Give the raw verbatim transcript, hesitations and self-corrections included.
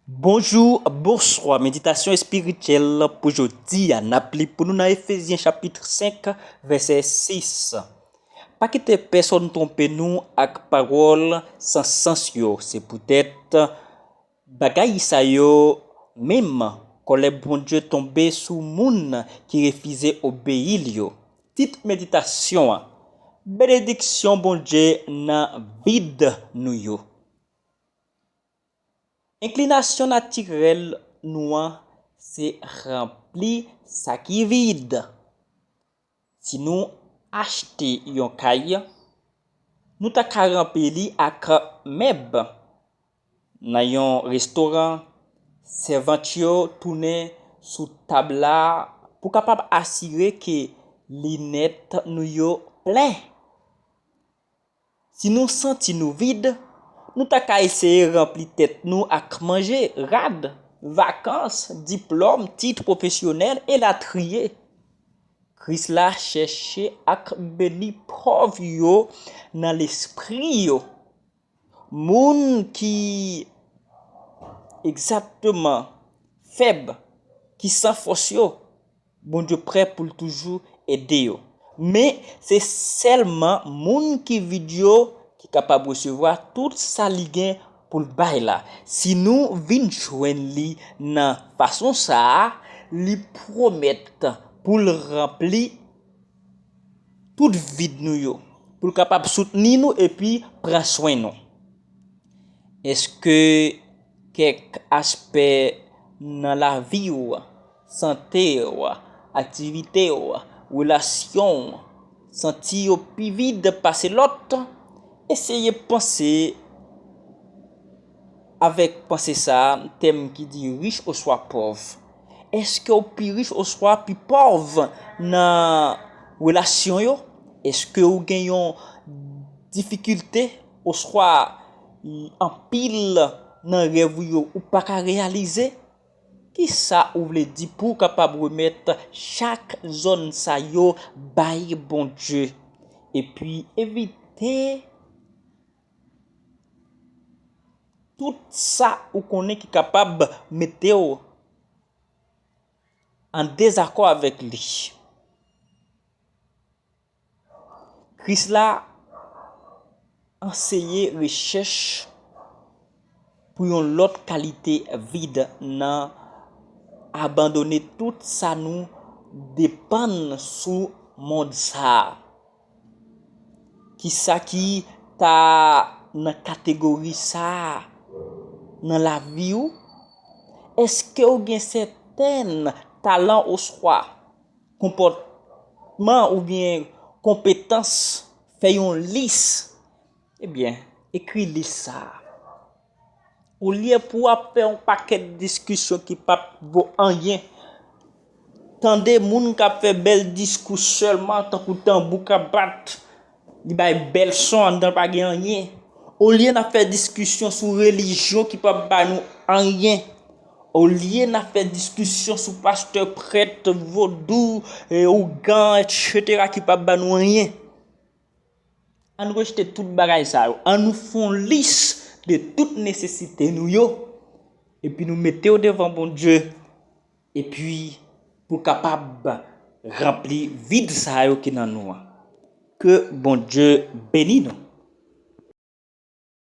Bonjou, bonswa. Meditasyon espirityèl pou jodi a, n ap li pou nou nan Efezyen chapit senk, vèsè sis. Pa kite pèsonn twonpe nou ak pawòl san sans yo. Se poutèt bagay sa yo menm, kòlè Bondye tonbe sou moun ki refize obeyi l yo. Tit meditasyon an: Benediksyon Bondye nan vid nou yo. Enklinasyon natirèl nou an se ranpli sa ki vid. Si nou achte yon kay, nou ta ka ranpli li ak mèb. Nan yon restoran, sèvant yo tounen sou tab la pou kapab asire ke linèt nou yo plen. Si nou santi nou vid, nou ta ka eseye ranpli tèt nou ak manje, rad, vakans, diplòm, tit pwofesyonèl, elatriye. Kris la chèche ak beni pòv yo nan lespri yo. Moun ki egzakteman fèb, ki san fòs yo, Bondye prè pou l toujou ede yo. Men, se sèlman moun ki vid yo ki kapab resevwa tout sa li gen pou l bay la. Si nou vin jwenn li nan fason sa a, li pwomèt pou l ranpli tout vid nou yo, pou l kapab soutni nou epi pran swen nou. Èske kèk aspè nan lavi w, sante w, aktivite w, relasyon w, santi yo pi vid pase lòt? Eseye panse avèk panse sa a, tèm ki di rich oswa pòv. Èske w pi rich oswa pi pòv nan relasyon yo? Èske w gen yon difikilte oswa anpil nan rèv ou yo ou pa ka reyalize? Kisa ou vle di pou w kapab remèt chak zòn sa yo bay Bondye? Epi evite tout sa ou konnen ki kapab mete w an dezakò avèk li. Kris la anseye rechèch pou yon lòt kalite vid nan abandone tout sa nou depann sou mond sa a. Kisa ki ta nan kategori sa a nan lavi w? Èske w gen sèten talan oswa konpòtman oubyen konpetans? Fè yon lis. Ebyen, ekri lis sa a. Olye pou w ap fè yon pakèt diskisyon ki p ap vo anyen, tande moun k ap fè bèl diskou sèlman, tankou tanbou k ap bat, li bay bèl son anndan, pa gen anyen. Olye n ap fè diskisyon sou relijyon ki p ap ba nou anyen, olye n ap fè diskisyon sou pastè, prèt, vodou, e, ougan, etsetera, ki p ap ba nou anyen. Ann rejte tout bagay sa yo. Ann nou fè yon lis de tout nesesite nou yo. Epi nou mete yo devan Bondye. Epi pou kapab ranpli vid sa yo ki nan nou an. Ke Bondye beni nou.